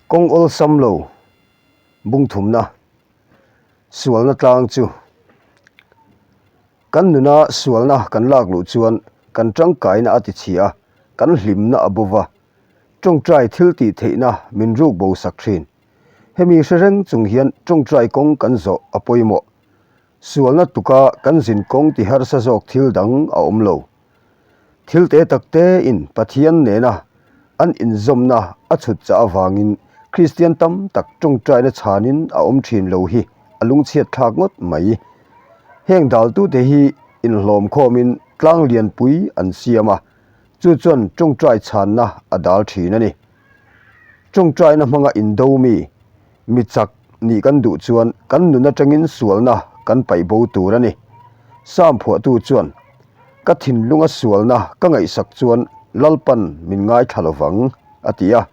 Kawng awlsam lo bung thumna sualna tlang chu kan nuna sualna kan lak luh chuan kan tangkaina a ti chhia a, kan hlimna a bo va, tawngtai thil tih theihna min ruk bo sak thin. Hemi hre reng chung hian tawngtai kawng kan zawh a pawimawh. Sualna tuka kan zin kawng ti harsa zawk thil dang a awm lo. Thil te tak tein Pathian nena an inzawmna a chhut chah avangin Kristian tam tak tawngtaina chhanin a awm thin lo hi a lungchhiat thlak ngawt mai. Heng daltute hi inhlawm khawmin tlang lianpui an siam a, chu chuan tawngtai chhanna a dal thin a ni. Tawngtaina hmanga indo mi, mi chak nih kan duh chuan kan nun atangin sualna kan paih bo tur a ni. Sam phuahtu chuan, Ka thinlunga sualna ka ngaihsak chuan Lalpan min ngaithla lovang, a ti a.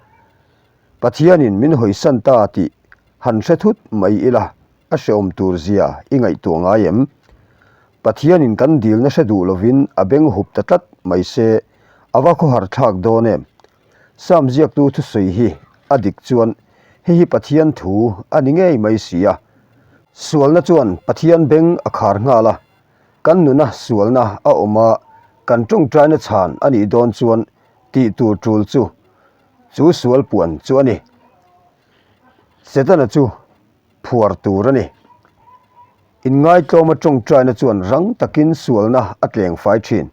Pathianin min hawisan ta tih han hre thut mai ila a hrehawm tur zia i ngaihtuah ngai em? Pathianin kan dilna hre duh lovin a beng hup ta tlat mai se, a va khawhar thlak dawn em? Sam ziaktu thusawi hi a dik chuan hei hi Pathian thu a ni ngei mai si a. Sualna chuan Pathian beng a khar nghal a, kan nuna sualna a awm a, kan tawngtaina chhan a nih dawn chuan tih tur tul chu chu sual puan chu a ni. Setana chu phuar tur a ni. Inngaitlawma tawngtaina chuan rang takin sualna a tleng fai thin.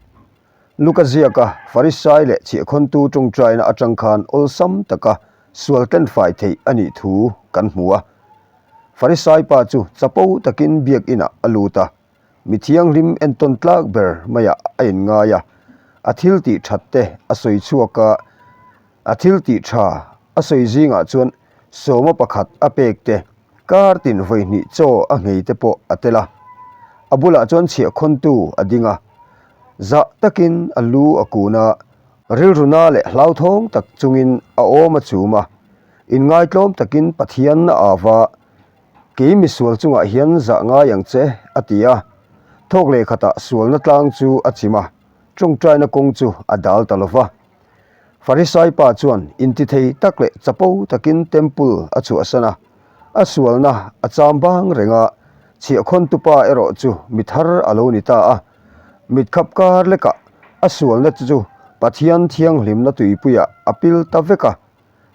Luka ziaka Farisai leh chhiahkhawntu tawngtaina atang khan awlsam taka sual tlenfai theih a nih thu kan hmu a. Farisai pa chu chapo takin biakinah a lut a, mi thianghlim entawn tlak ber maiah a inngai a, a thil tih that te a sawi chhuak a, A thil tih tha a sawi zingah chuan sawma pakhat a pek te, kar tin vawi hnih chaw a nghei te pawh a tel a. A bulah chuan chhiahkhawntu a ding a, zah takin a lu a kun a, rilru na leh hlauthawng tak chungin a awm a chum a, inngaitlawm takin Pathian a au va, Kei misual chungah hian zah ngai ang che, a ti a. Thawk leh khatah sualna tlang chu a chim a, tawngtaina kawng chu a dal ta lo va. Farisai pa chuan intithei tak leh chapo takin temple a chhuahsan a, a sualna a cham bang reng a, chhiahkhawntu pa erawh chu mi thar a lo ni ta a. Mitkhap kar lekah a sualna te chu Pathian thianghlimna tuipuiah a pil ta vek a,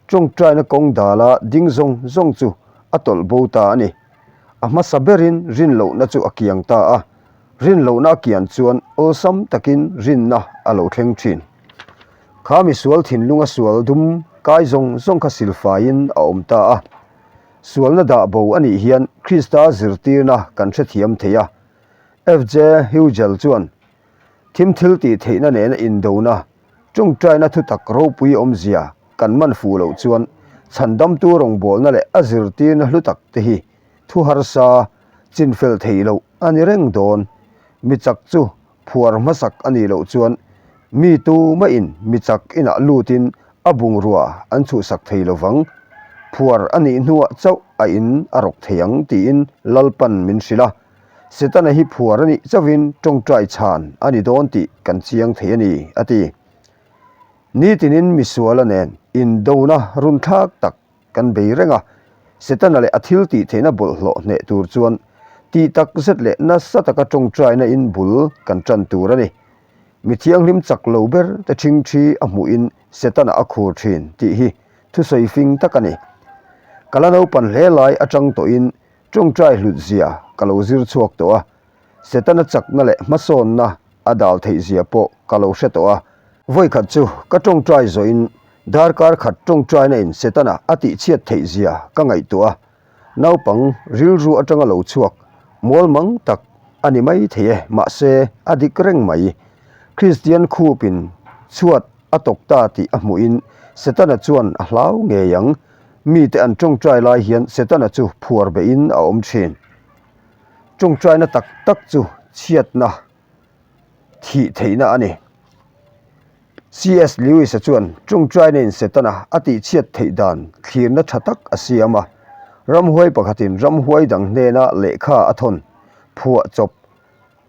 tawngtaina kawng dala ding zawng zawng chu a tawlh bo ta a ni. A hmasa berin rinlohna chu a kiang ta a, Rinlohna a kian chuan awlsam takin rinna a lo thleng thin. Kha misual thinlunga sual dum kai zawng zawng kha silfaiin a awm ta a. Sualna dah bo a nih hian Krista zirtirna kan hrethiam thei a. FJ Hugel chuan, Thim thil tih theihna nena indona, tawngtaina thutak ropui awmzia kan man fuh loh chuan chhandamtu rawngbawlna leh a zirtirna hlu tak te hi Thu harsa chinfel theih loh a ni reng dawn. Mi chak chu phuar hmasak a nih loh chuan mi tu mahin mi chak inah lutin a bungrua an chhuhsak thei lo vang. Phuar a nih hnuah chauh a in a rawk thei ang tiin Lalpan min hrilh a. Setana hi phuar a nih chauhin tawngtai chhan a ni dawn tih kan chiang thei a ni, a ti. Nitinin misuala nen indona runthlak tak Kan bei reng a, Setana leh a thil tih theihna bawlhhlawh hneh tur chuan tih tak zet leh nasa taka tawngtaina in bul kan tan tur a ni. Mi thianghlim chak lo ber te ṭhingṭhi a hmuhin Setana a khur ṭhin tih hi thusawi fing tak a ni. Ka la naupan hle lai aṭang tawhin tawngtai hlut zia ka lo zir chhuak tawh a, Setana chakna leh hmasawnna a dal theih zia pawh ka lo hre tawh a. Vawikhat chu ka tawngtai zawhin darkar khat tawngtaina in Setana a tihchhiat theih zia ka ngaihtuah a, naupang rilru atanga lo chhuak mualmang tak a ni mai thei e, mahse a dik reng mai. Kristian khupin chhuat a tawk ta tih a hmuhin Setana chuan a hlau ngei ang. Mite an tawngtai lai hian Setana chu phuar beihin a awm thin. Tawngtaina tak tak chu chhiatna thih theihna a ni. CS Lewis-a chuan tawngtaina in Setana a tihchhiat theih dan thlirna tha tak a siam a. Ramhuai pakhatin ramhuai dang hnena lehkha a thawn, phuah chawp,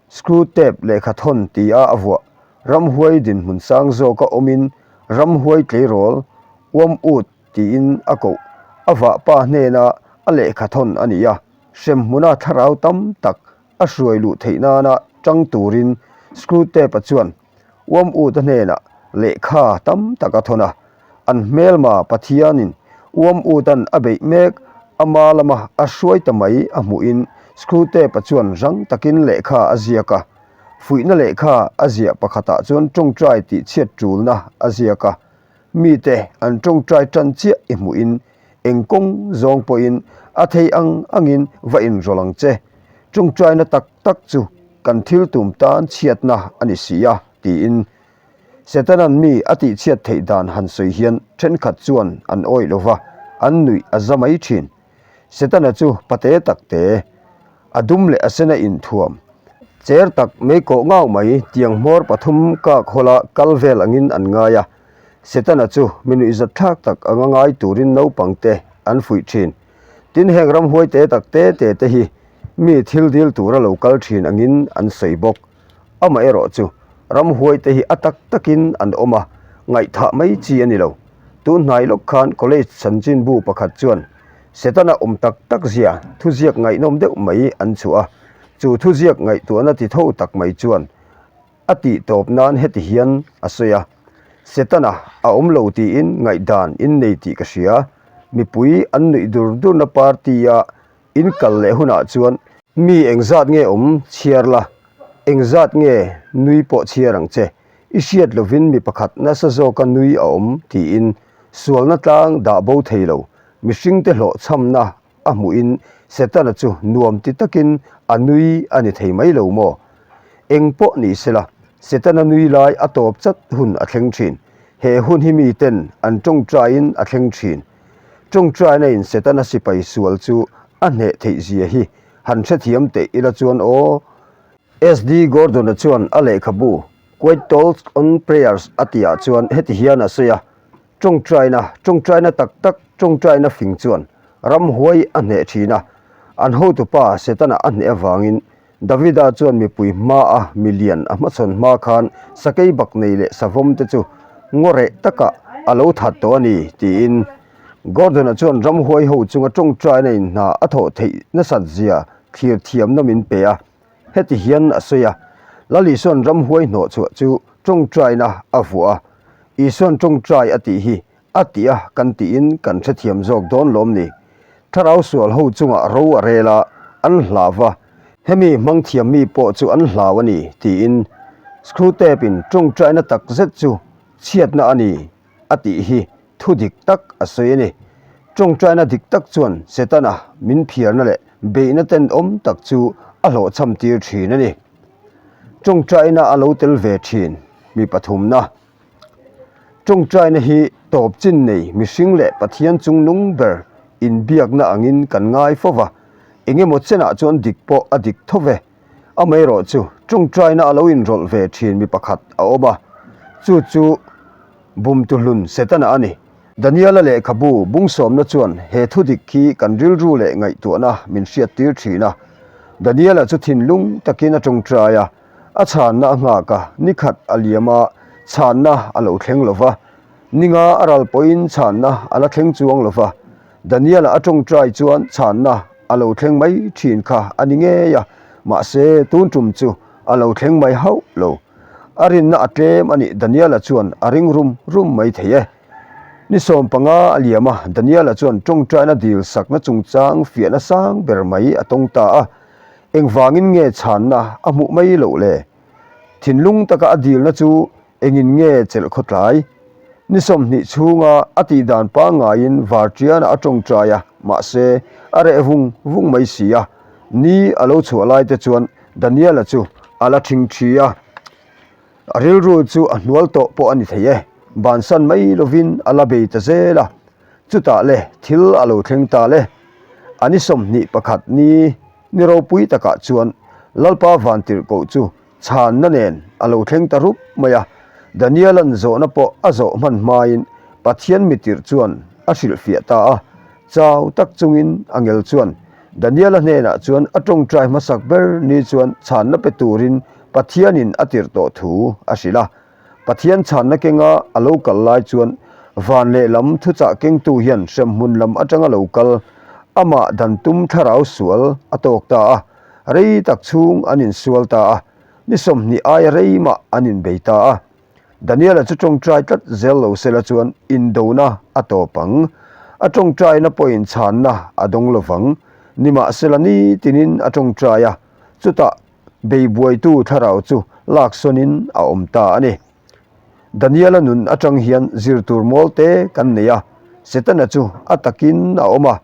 screw tape lehkha thawn tia a vuah. Ramhuai dinhmun sang zawka awmin ramhuai tleirawl, uam ut, tiin a koh. A vahpa hnena a lehkha thawn a ni a, hremhmuna thlarau tam tak a hruai luh theih nana tang turin Screwtape-a chuan Wormwood-a hnenah lehkha tam tak a thawn a. An hmelma Pathianin Wormwood-a'n a beih mek ama lama a hruai ta mai a hmuhin Screwtape-a chuan rang takin lehkha a ziak a. Fuihna lehkha a ziah pakhatah chuan tawngtai tih chhiat tulna a ziak a. Mite an tawngtai tan chiah i hmuhin eng kawng zawng pawhin a thei ang angin va inrawlh ang che. Tawngtaina tak tak chu kan thil tum tan chhiatna a ni si a, tiin Setana'n mi a tihchhiat theih dan han sawi hian thenkhat chuan an awih lo va, an nuih a za mai thin. Setana chu pate tak te, a dum leh a sena inthuam, cher tak mei kawh ngau mai tiang hmawr pathum kak hawla kal vel angin an ngai a. Setana chu mi nuihzat thlak tak anga ngai turin naupang te an fuih thin. Tin heng ramhuai te tak te te te hi mi thil dil tura lo kal thin angin an sawi bawk. Amaherawh chu ramhuai te hi a tak takin an awm a, ngaihthah mai chi a ni lo. Tun hnai lawk khan college chanchinbu pakhat chuan Setana awm tak tak zia thuziak ngaihnawm deuh mai an chhuah a, chu thuziak ngaihtuahna ti tho tak mai chuan a tih tawp nan heti hian a sawi a, Setana a awm lo tiin ngaihdan in nei tih ka hria, mipui an nuih dur durna party-a In kal leh hunah chuan mi engzat nge awm chhiar la, engzat nge nui pawh chhiar ang che, i hriat lovin mi pakhat nasa zawka nui a awm tiin sualna tlang dah bo thei lo, mihringte hlawhchhamna a hmuhin Setana chu nuam ti takin a nui a ni thei mai lo maw? Eng pawh ni sela, Setana nui lai a tawp chat hun a thleng thin. He hun hi miten an tawngtaiin a thleng thin. Tawngtaina in Setana sipai sual chu a hneh theih zia hi han hrethiam teh ila chuan aw. SD Gordon-a chuan a lehkhabu Quiet Talks on Prayers a tihah chuan heti hian a sawi a, Tawngtaina, tawngtaina tak tak, tawngtaina fing chuan ramhuai a hneh thin a, an hotupa Setana a hneh avangin Davida chuan mipui hmaa milian a hmachhawn hma khan sakei bak nei leh savawm te chu ngaw reh takah a lo that tawh a ni, tiin Gordon-a chuan ramhuai ho chunga tawngtaina in hna a thawh theih nasat zia thlir thiamna min pe a. Heti hian a sawi a, Lal Isua'n ramhuai hnawhchhuah chu tawngtaina a vuah a, Isua'n tawngtai a tih hi A ti a, kan tiin kan hrethiam zawk dawn lawm ni? Thlarau sual ho chungah ro a rel a, an hlau va, hemi hmang thiam mi pawh chu an hlau a ni, tiin Screwtape in tawngtaina tak zet chu chhiatna a ni a tih hi thu dik tak a sawi a ni. Tawngtaina dik tak chuan Setana min phiarna leh beihna tenawm tak chu a hlawhchham tir thin a ni. Tawngtaina a lo tel ve thin mi pathumna. Tawngtaina hi tawp chin nei mihring leh Pathian chungnung ber inbiakna angin kan ngai fo va, engemaw chenah chuan dik pawh a dik tho ve. Amaherawh chu tawngtaina a lo inrawlh ve thin mi pakhat a awm a, chu chu Bumtuhlun Setana a ni. Daniela lehkhabu bungsawmna chuan he thu dik hi kan rilru leh ngaihtuahna min hriattir thin a. Daniela chu thinlung takin a tawngtai a. A chhanna a nghak a, ni khat a liam a, chhanna a lo thleng lo va. Ninga a ral pawhin chhanna a la thleng chuang lo va. Daniel-a a tawngtai chuan chhanna a lo thleng mai thin kha a ni ngei a, mahse tun tum chu a lo thleng mai hauh lo. A rinna a tlem a nih Daniel-a chuan a ring rum rum mai thei e. Ni 15 a liam a, Daniel-a chuan tawngtaina dil sakna chungchang fiahna sang ber mai a tawng ta a. Engvangin nge chhanna a hmuh mai loh le? Thinlung taka a dilna chu engin nge chelh khawtlai? Ni 20 chhunga a tih dan pangngaiin varṭiana a tawngtai a, mahse a reh vung vung mai si a. Ni a lo chhuah lai te chuan Daniela chu a la ṭhingṭhi a. A rilru chu a hnual tawh pawh a ni thei e, bansan mai lovin a la bei ta zel a. Chutah le thil a lo thleng ta le. A ni 21 ni ni ropui takah chuan Lalpa Vantirhkoh chu chhanna nen a lo thleng ta rup mai a. Daniela'n zawhna pawh a zawh hman hmain Pathian mitirh chuan a hrilhfiah ta a. Chau tak chungin angel chuan Daniela hnenah chuan a tawngtai hmasak ber ni chuan chhanna pe turin Pathianin a tirh tawh thu a hrilh a. Pathian chhanna kenga a lo kal lai chuan. Van lehlam thuchah kengtu hian hremhmun lam atanga lo kal, amah dan tum thlarau sual a tawk ta a, rei tak chhung an insual ta a, ni 20 aia rei mah an inbei ta a. Daniela chu tawngtai tlat zel lo sela chuan indona a tawp ang. A tawngtaina pawhin chhanna a dawng lo vang. Nimahsela nitinin a tawngtai a, chutah beibuaitu thlarau chu laksawnin a awm ta a ni. Daniela nun atang hian zir tur mawl te kan nei a, Setana chu a takin a awm a,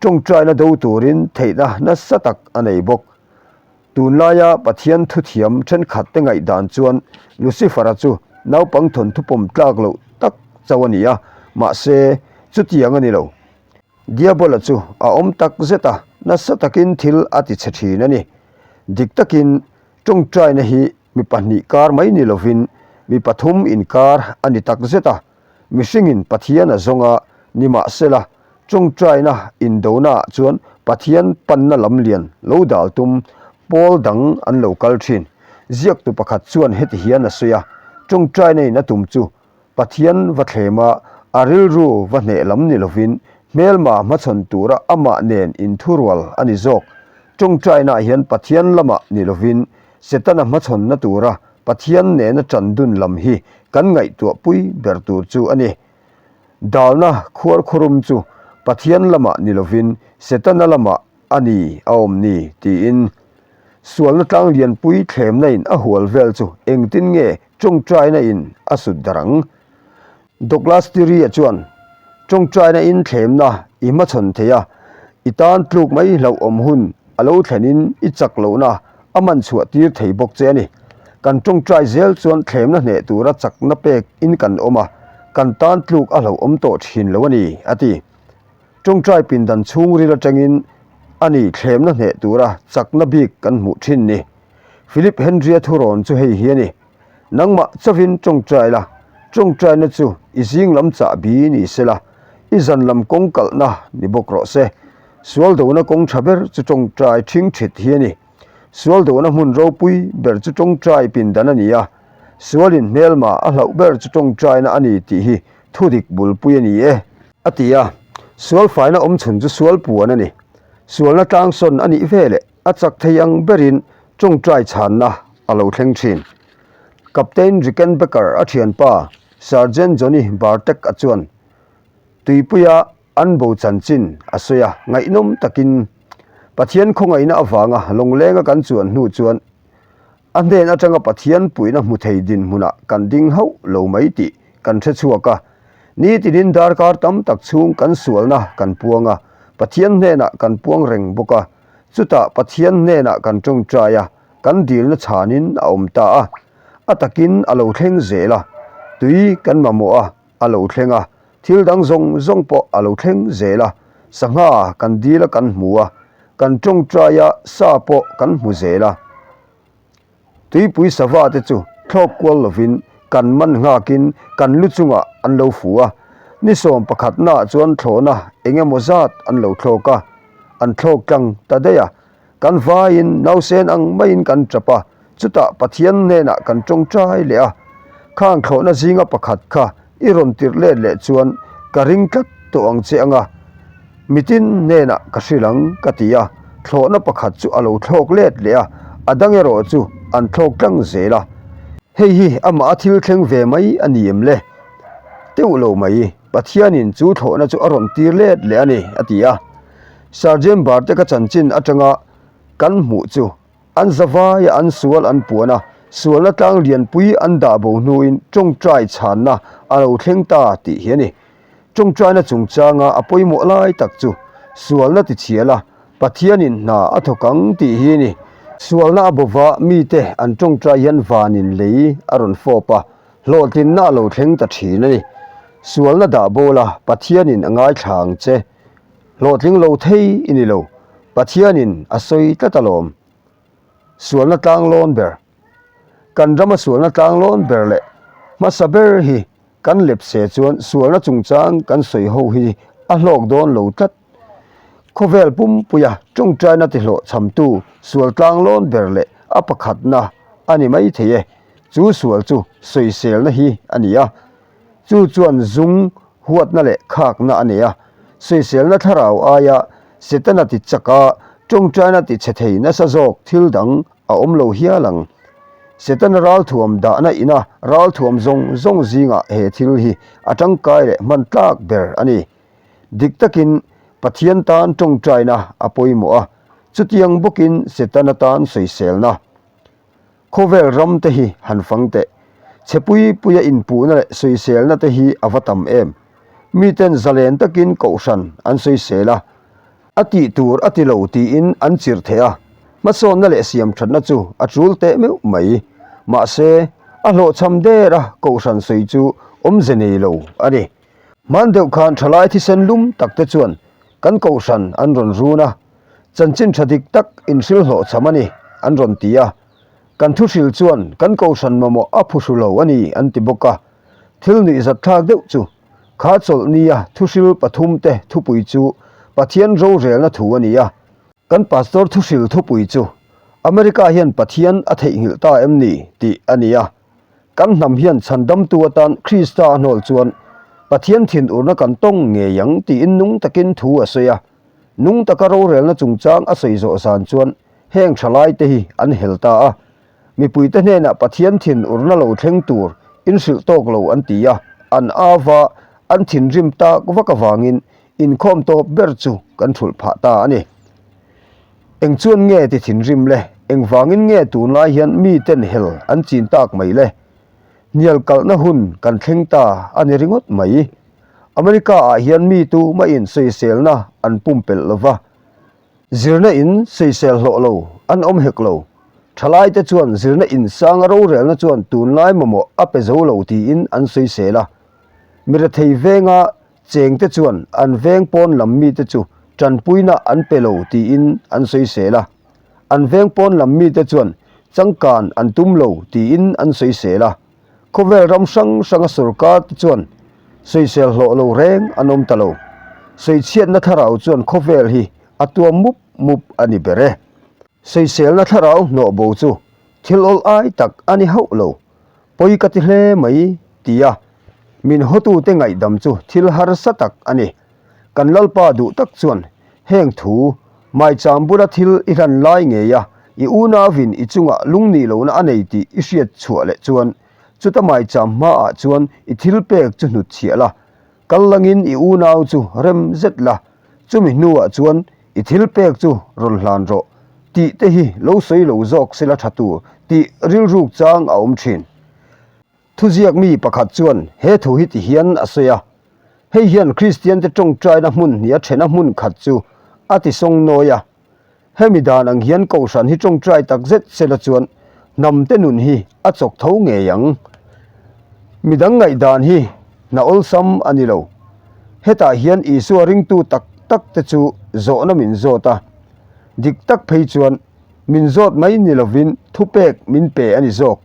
tawngtaina do turin theihna nasa tak a nei bawk. Tunlaia Pathian thuthiam thenkhatte ngaihdan chuan Lucifer-a chu naupang thawnthu pawm tlak loh tak chauh a ni a, mahse chutiang a ni lo. Diabola chu a awm tak zet a, nasa takin thil a ti chhe thin a ni. Dik takin tawngtaina hi mi pahnih kar mai ni lovin mi pathum inkar a ni tak zet a, mihringin Pathian a zawng a, nimahsela tawngtaina indonaah chuan Pathian panna lam lian lo dal tum pawl dang an lo kal thin. Ziaktu pakhat chuan heti hian a sawi a, Tawngtaina in a tum chu Pathian va thlem a, a rilru va hneh lam ni lovin hmelma hmachhawn tura amah nen inthurual a ni zawk. Tawngtainaah hian Pathian lamah ni lovin Setana hmachhawnna tura Pathian nena ṭan dun lam hi kan ngaihtuahpui ber tur chu a ni. Dalna khuarkhurum chu Pathian lamah ni lovin Setana lamah a ni a awm ni tiin sualna tlang lianpui thlemna in a hual vel chu engtin nge tawngtaina in a sut darh ang? Douglas Tiri-a chuan, Tawngtaina in thlemna i hmachhawn thei a, i tan tluk mai hlauhawm hun a lo thlenin i chak lohna a man chhuah tir thei bawk che a ni. Kan tawngtai zel chuan thlemna hneh tura chakna pek in kan awm a, kan tan tluk a hlauhawm tawh thin lo a ni, a ti. Tawngtai pindan chhungril atangin a ni thlemna hneh tura chakna bik kan hmuh thin ni. Philip Henry-a thurawn chu hei hi a ni. Nangmah chauhin tawngtai la, tawngtaina chu i zing lam chahbi ni se la, i zan lam kawng kalhna ni bawk rawh se. Sual dona kawng tha ber chu tawngtai thing thit hi a ni. Sual dona hmun ropui ber chu tawngtai pindan a ni a, sualin hmelma a hlauh ber chu tawngtaina a ni tih hi thudik bulpui a ni e. A ti a, sual faina awmchhun chu sual puan a ni. Sualna tlangsawn a nih veleh a chak thei ang berin tawngtai chhanna a lo thleng thin. Captain Rickenbacker a thianpa Sergeant Johnny Bartek-a chuan tuipuia an bo chanchin a sawi a, ngaihnawm takin Pathian khawngaihna avanga lawnglenga kan chuan hnu chuan a hnen atanga Pathian puihna hmu thei dinhmunah kan ding hauh lo mai tih kan hre chhuak a. Nitinin darkar tam tak chhung kan sualna kan puang a, Pathian hnenah kan puang reng bawk a. Chutah Pathian hnenah kan tawngtai a, kan dilna chhanin a awm ta a. A takin a lo thleng zel a, tui kan mamawh a, a lo thleng a, thil dang zawng zawng pawh a lo thleng zel a, sangha kan dil a kan hmu a, kan tawngtai a, sa pawh kan hmu zel a. Tuipui sava te chu thlawk kual lovin kan man nghakin kan lu chungah an lo fu a, ni sawm pakhatnaah chuan thlawhna eng emaw zat an lo thlawk a, an thlawk tlang ta daih a. Kan vaiin nausen ang maiin kan tap a, chutah Pathian hnenah kan tawngtai leh a. Khang thlawhna zinga pakhat kha i rawn tirh let leh chuan ka ring tlat tawh ang che anga mitin hnenah ka hrilh ang ka ti a, thlawhna pakhat chu a lo thlawk let leh a, a dang erawh chu an thlawk tlang zel a. Hei hi amah a thil thleng ve mai a ni em le? Teuh lo mai, Pathianin chu thlawhna chu a rawn tir let leh a ni, a ti a. Sergeant Bartek-a chanchin atanga kan hmuh chu An zavaia an sual an puan a, sualna tlang lianpui an dah bo hnuin tawngtai chhanna a lo thleng ta tih hi a ni. Tawngtaina chungchanga a pawimawh lai tak chu sualna tichhial a, Pathianin hna a thawk ang tih hi a ni. Sualna a bova mite an tawngtai hian vanin lei a rawn fawp a, hlawhtlinna a lo thleng ta thin a ni. Sualna dah bo la, Pathianin a ngaithla ang che. Hlawhtling lo thei i ni lo, Pathianin a sawi tlat alawm. Sualna tlang lawn ber. Kan rama sualna tlang lawn ber leh hmasa ber hi kan lepse chuan sualna chungchang kan sawi ho hi a hlawk dawn lo tlat. Khawvel pumpuia tawngtaina tihlawh chhamtu sual tlang lawn ber leh a pakhatna a ni mai thei e. Chu sual chu sawiselna hi a ni a. Chu chuan zung. huatna leh khakna a nei a. Sawiselna thlarau aia Setana ti chaka tawngtaina ti chhe thei nasa zawk thil dang a awm lo hial ang. Setana ralthuam dahna ina ralthuam zawng zawng zingah he thil hi a tangkai leh hman tlak ber a ni. Dik takin Pathian tan tawngtaina a pawimawh a, chutiang bawkin Setana tan sawiselna. Khawvel ram te hi han fang teh. Chhe pui puia inpuhna leh sawiselna te hi a va tam em. Miten zalen takin kohhran an sawisel a, a tih tur a ti lo tiin an chirh theh a, hmasawnna leh siamthatna chu a tul teh meuh mai. Mahse, a hlawhchham der a kohhran sawi chu awmze nei lo a ni. Hman deuh khan thalai thisen lum tak te chuan kan kohhran an rawn run a, chanchin tha dik tak inhrilh hlawhchham a ni an rawn ti a, kan thuhril chuan kan kohhran mamawh a phuhru lo a ni an ti bawk a, thil nuihzat thlak deuh chu kha chawlh nia thuhril pathum te thupui chu Pathian rorelna thu a ni a, kan pastor thuhril thupui chu America hian Pathian a theihnghilh ta em ni tih a ni a. Kan hnam hian chhandamtu atan Krista a hnawl chuan Pathian thinurna kan tawng ngei ang tiin nung takin thu a sawi a. Nung taka rorelna chungchang a sawi zawh zan chuan heng thalaite hi an hel ta a. Mipuite hnenah Pathian thinurna lo thleng tur inhrilh tawk lo an ti a, an ava an thinrim tak vak avangin inkhawm tawp ber chu kan thulh phah ta a ni. Eng chuan nge ti thinrim le? Engvangin nge tunlai hian miten hel an chin tak mai le? Hnial kalhna hun kan thleng ta a ni ringawt mai. America ah hian mi tu mahin sawiselna an pumpelh lo va, zirna in sawisel hlawh lo an awm hek lo. Thalaite chuan zirna in sanga rorelna chuan tunlai mamawh a pe zo lo tiin an sawisel a. Mirethei venga Chengte chuan an veng pawn lam mite chu tanpuina an pe lo tiin an sawisel a, an veng pawn lam mite chuan changkan an tum lo tiin an sawisel a. Khawvel ram hrang hranga sorkar te chuan sawisel hlawh lo reng an awm ta lo. Sawichhiatna thlarau chuan khawvel hi a tuam mup mup a ni ber e. Sawiselna thlarau hnawh bo chu thil awl ai tak a ni hauh lo. Pawi ka ti hle mai, ti a. Min hawtute ngaihdam chu thil harsa tak a ni. Kan Lalpa duh tak chuan heng thu, Maicham bula thil i hlan lai ngei a, i unauin i chungah lungnih lohna a nei tih i hriat chhuah leh chuan, chuta maicham hmaah chuan i thil pek chu hnutchhiah la, kal langin i unau chu rem zet la, chumi hnuah chuan i thil pek chu rawn hlan rawh tih te hi lo sawi lo zawk sela tha tur tih rilruk chang a awm thin. Thuziak mi pakhat chuan he thu hi ti hian a sawi a, Hei hian Kristiante tawngtaina hmun hnih a thena hmun khat chu a ti sawng nawi a. Hemi dan ang hian Kohhran hi tawngtai tak zet sela chuan hnamte nun hi a chawk tho ngei ang. Midang ngaihdan hi hna awlsam a ni lo. Hetah hian Isua ringtu tak tak te chu zawhna min zawt a. Dik tak phei chuan min zawt mai ni lovin thupek min pe a ni zawk.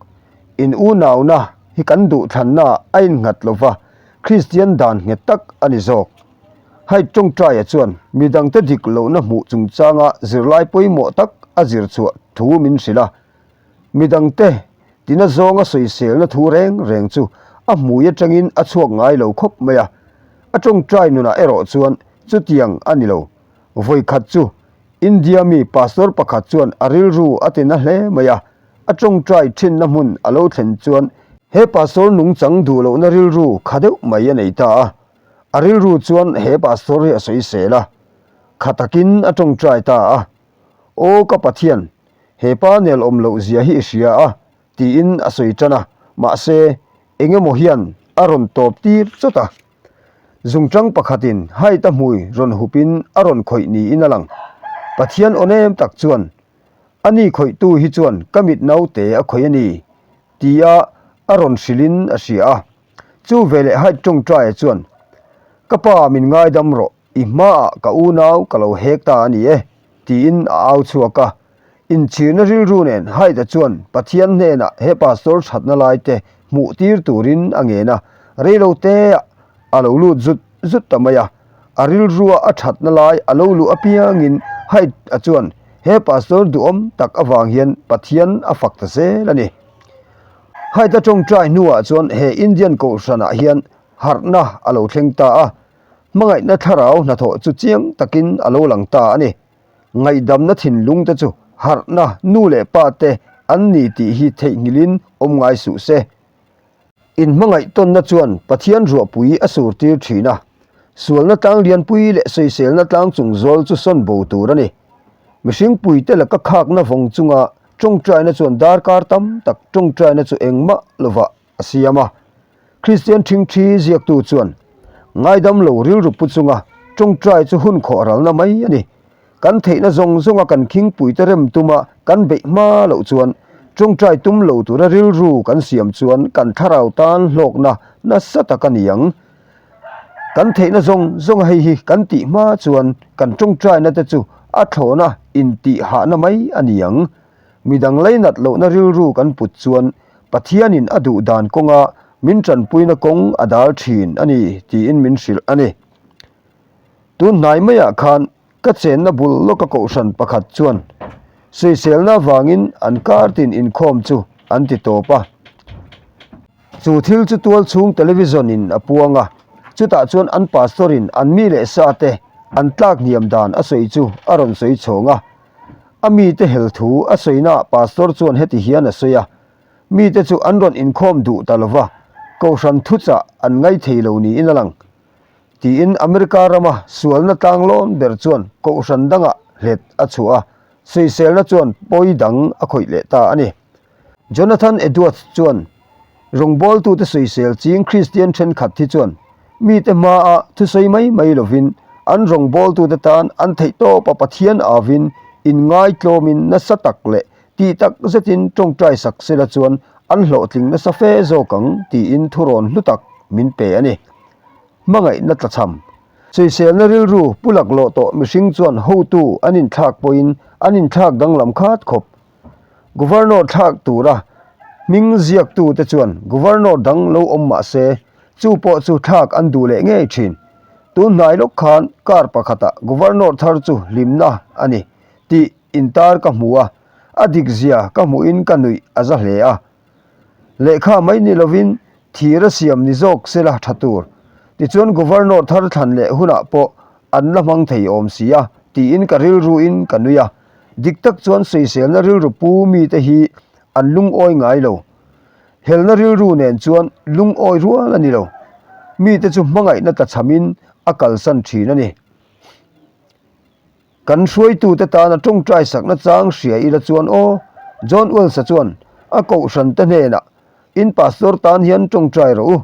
In unauna hi kan duhthlanna a innghat lova Kristian dan nghet tak a ni zawk. Hai tawngtaia chuan midangte dik lohna hmuh chungchanga zirlai pawimawh tak a zir chhuah thu min hrilh a. Midangte tina zawnga sawiselna thu reng reng chu a hmui atangin a chhuak ngai lo khawp mai a. A tawngtai nunah erawh chuan chutiang a ni lo. Vawikhat chu India mi pastor pakhat chuan a rilru a tina hle mai a. A tawngtai thinna hmun a lo thlen chuan he pastor nungchang duh lohna rilru kha deuh mai a nei ta a. A rilru chuan he pastor hi a sawisel a, kha takin a tawngtai ta a, Aw ka Pathian, he pa nel awm loh zia hi i hria a, tiin a sawi tan a, mahse eng emaw hian a rawn tawp tir chawt a. Zungchang pakhatin Haita hmui rawn hupin a rawn khawih niin a lang. Pathian aw nem tak chuan, Ani khawihtu hi chuan ka mit naute a khawih a ni, tia a rawn hrilhin a hria a. Chu veleh Hyde tawngtaia chuan, Ka pa min ngaidam rawh, i hmaah ka unau ka lo hek ta a ni e, tiin a au chhuak a. Inchhirna rilru nen Hyde-a chuan Pathian hnenah he pastor thatna laite hmuh tir turin a ngen a, reiloteah a lo lut zut zut ta mai a. A rilrua a thatna lai a lo luh apiangin Hyde-a chuan he pastor duhawm tak avang hian Pathian a fak ta zel a ni. Haita tawngtai hnuah chuan he Indian kohhranah hian harhna a lo thleng ta a, hmangaihna thlarau hnathawh chu chiang takin a lo lang ta a ni. Ngaihdamna thinlung te chu harhna nu leh pa te an ni tih hi theihnghilhin awm ngai suh se. Inhmangaih tawnna chuan Pathian ruahpui a surtir thin a, sualna tlang lianpui leh sawiselna tlang chung zawl chu sawn bo tur a ni. Mihring puite laka khakna vawng chunga tawngtaina chuan darkar tam tak tawngtaina chu engmah lovah a siam a. Kristian thingthi ziaktu chuan ngaidam lo rilru pu chunga tawngtai chu hun khawh ralna mai a ni. Kan theihna zawng zawnga kan khingpuite rem tuma kan beih hma loh chuan tawngtai tum lo tura rilru kan siam chuan kan thlarau tan hlawkna nasa tak a ni ang. Kan theihna zawng zawnga hei hi kan tih hma chuan kan tawngtaina te chu a thlawhna intihhahna mai a ni ang. Midang lainat lohna rilru kan put chuan Pathianin a duh dan kawnga min tanpuina kawng a dal thin a ni tiin min hrilh a ni. Tun hnai maiah khan ka chenna bul lawka kohhran pakhat chuan sawiselna avangin an kar tin inkhawm chu an ti tawp a. Chu thil chu tual chhung television in a puang a, chutah chuan an pastor in an mi leh sa te an tlak hniam dan a sawi chu a rawn sawi chhawng a. A mite hel thu a sawinaah pastor chuan heti hian a sawi a, Mite chu an rawn inkhawm duh ta lova, kohhran thuchah an ngaithei lo niin a lang. Tiin America rama sualna tlanglawn ber chuan kohhran dangah hlet a chhuah a, sawiselna chuan pawi dang a khawih leh ta a ni. Jonathan Edwards chuan rawngbawltute sawisel ching Kristian thenkhat hi chuan mite hmaa thusawi mai mai lovin an rawngbawltute tan an theihtawpa Pathian avin inngaitlawmin nasa tak leh tih tak zetin tawngtai sak sela chuan an hlawhtling nasa fe zawk ang tiin thurawn hlu tak min pe a ni. Hmangaihna tlachham. Sawiselna rilru pu laklawh tawh mihring chuan hotu an inthlak pawhin an inthlak danglam khat khawp. Governor thlak tura hming ziaktute chuan Governor dang lo awm mah se chu pawh chu thlak an duh leh ngei thin. Tun hnai lawk khan kar pakhatah Governor thar chu hlimna a ni tih intar ka hmu a, a dikzia ka hmuhin ka nuih a za hle a. Lehkha mai ni lovin thir a siam ni zawk sela tha tur. Tichuan Governor thar thlan leh hunah pawh an la hmang thei awm si a tiin ka rilruin ka nui a. Dik tak chuan sawiselna rilru pu mite hi an lungawi ngai lo. Helna rilru nen chuan lungawi rual a ni lo. Mite chu hmangaihna tlachhamin a kalsan thin a ni. Kan hruaitute tana tawngtai sakna chang hria ila chuan aw, John Wells-a chuan a kohhrante hnenah, In pastor tan hian tawngtai rawh u,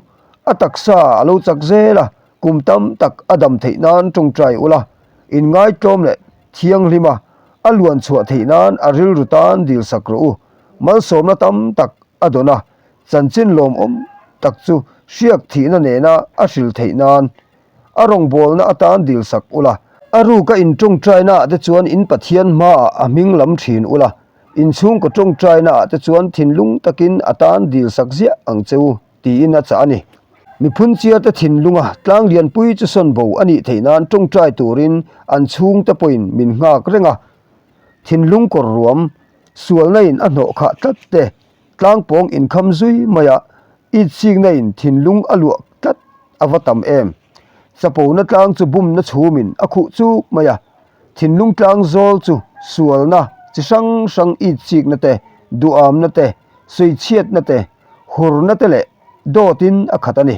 a taksa a lo chak zel a, kum tam tak a dam theih nan tawngtai ula, inngaitlawm leh thianghlim a, a luan chhuah theih nan a rilru tan dil sak rawh u, malsawmna tam tak a dawn a, chanchin lawmawm tak chu hriak thihna nena a hril theih nan A rawngbawlna atan dil sak ula. A ruka in tawngtaina ah te chuan in Pathian hmaah a hming lam thin ula, in chhungkaw tawngtaina ah te chuan thinlung takin a tan dil sak ziah ang che u, tiin a chah a ni. Miphun chiarte thinlunga tlang lianpui chu sawn bo a nih theih nan tawngtai turin an chhungte pawhin min nghak reng a. Thinlung kawr ruam, sualna in a hnawh khah tlat te, Tlangpawng inkham zui maiah itsikna in thinlung a luah tlat a va tam em. Chapona tlang chu bumna chhumin a khuh chuk mai a, thinlung tlang zawl chu sualna chi hrang hrang itsikna te, duhamna te, sawichhiatna te, hurna te leh dawtin a khat a ni.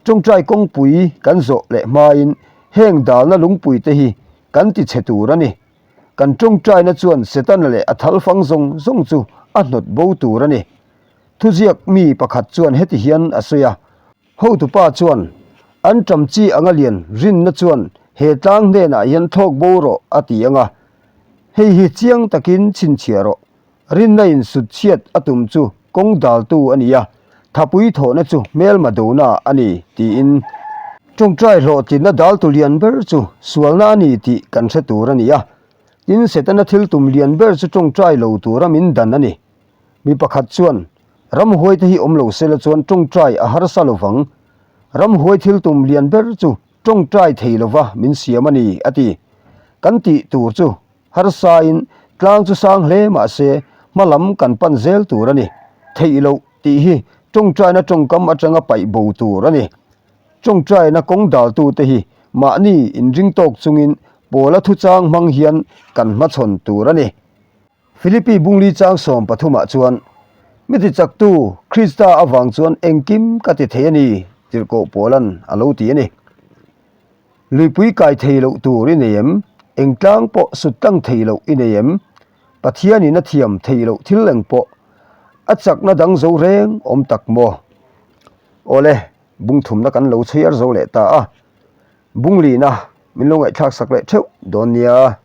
Tawngtai kawngpui kan zawh leh hmain heng dalna lungpui te hi kan ti chhe tur a ni. Kan tawngtaina chuan Setana leh a thalfang zawng zawng chu a hnawt bo tur a ni. Thuziak mi pakhat chuan heti hian a sawi a. Hotupa chuan, An ṭam chi anga lian rinna chuan he tlang hnenah hian thlawk bo rawh a ti ang a. Hei hi chiang takin chhinchhiah rawh. Rinna in sut chhiat a tum chu kawng daltu a ni a, thapui thawhna chu hmelma dona a ni, tiin. Tawngtai hlawhtlinna daltu lian ber chu sualna a ni tih kan hre tur a ni a, tin Setana thil tum lian ber chu tawngtai lo tura min dan a ni. Mi pakhat chuan, Ramhuai te hi awm lo sela chuan tawngtai a harsa lo vang. Ramhuai thil tum lian ber chu tawngtai thei lova min siam a ni, a ti. Kan tih tur chu Harsain tlang chu sang hle mah se hma lam kan pan zel tur a ni. Theih loh tih hi tawngtaina tawngkam atanga paih bo tur a ni. Ṭawngṭaina kawng daltute hi mahni inring tawk chungin Paula thuchang hmang hian kan hmachhawn tur a ni. Philippi Bungli chang 13 ah chuan, Mi tichaktu Krista avang chuan engkim ka ti thei a ni, tirhkoh Paula'n a lo ti a ni. Luipui kai thei loh tur i nei em? Eng tlang pawh sut tlang thei loh i nei em? Pathianin a thiam thei loh thil eng pawh a chakna dang zo reng awm tak maw? Awle, bung thumna kan lo chhiar zo leh ta a, bung lina min lo ngaihthlak sak leh theuh dawn nia.